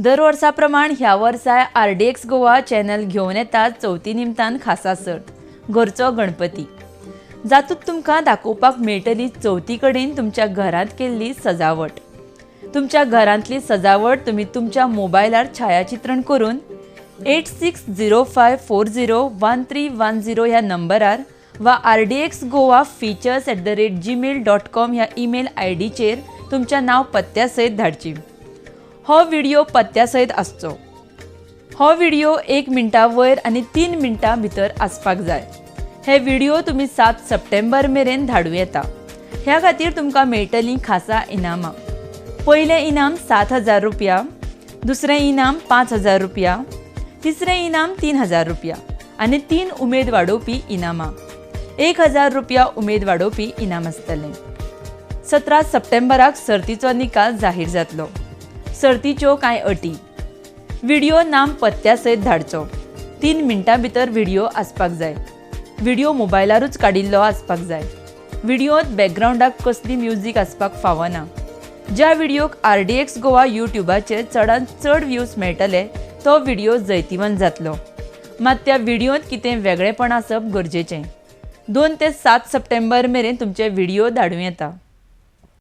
दर वर्सा प्रमाण ह्या वर्साय आरडीएक्स गोवा चॅनल घेवन येता चवथी निमतान खासा सर्त घरचो गणपती, जातूंत तुमकां दाखोवपाक मेळटली चवथी कडेन तुमच्या घरांत केल्ली सजावट. तुमच्या घरांतली सजावट तुमी तुमच्या मोबायलार छायाचित्रण करून 8605401310 ह्या नंबरार वा rdxgoafeatures@gmail.com ह्या ईमेल आयडीचेर तुमच्या नांव पत्त्या सयत धाडची. हो व्हिडिओ पत्त्या सयत आसचो. हो व्हिडिओ 1 मिनटा वयर आनी 3 मिनटां भितर आसपाक जाय. हे व्हिडिओ तुमी 7 सप्टेंबर मेरेन धाडूं येता. ह्या खातीर तुमकां मेळटलीं खासा इनामां. पयलें इनाम 7000 रुपया, दुसरें इनाम 5000 रुपया, तिसरें इनाम 3000 रुपया आनी 3 उमेद वाडोवपी इनामां. 1000 रुपया उमेद वाडोवपी इनाम आसतलें. 17 सप्टेंबराक सर्तीचो निकाल जाहीर जातलो. सर्तीच्यो कांय अटी: व्हिडिओ नाम पत्त्या सयत धाडचो, 3 मिनटां भितर व्हिडिओ आसपाक जाय, व्हिडिओ मोबायलारूच काडिल्लो आसपाक जाय, व्हिडिओंत बॅकग्रावंडाक कसली म्युजीक आसपाक फावना. ज्या व्हिडिओक आरडीएक्स गोवा यूट्यूबाचेर चडांत चड व्यूज मेळटले तो व्हिडिओ जैतिवंत जातलो. मात त्या व्हिडिओंत कितें वेगळेपण आसप गरजेचें. 2 ते 7 सप्टेंबर मेरेन तुमचे व्हिडिओ धाडूं येता.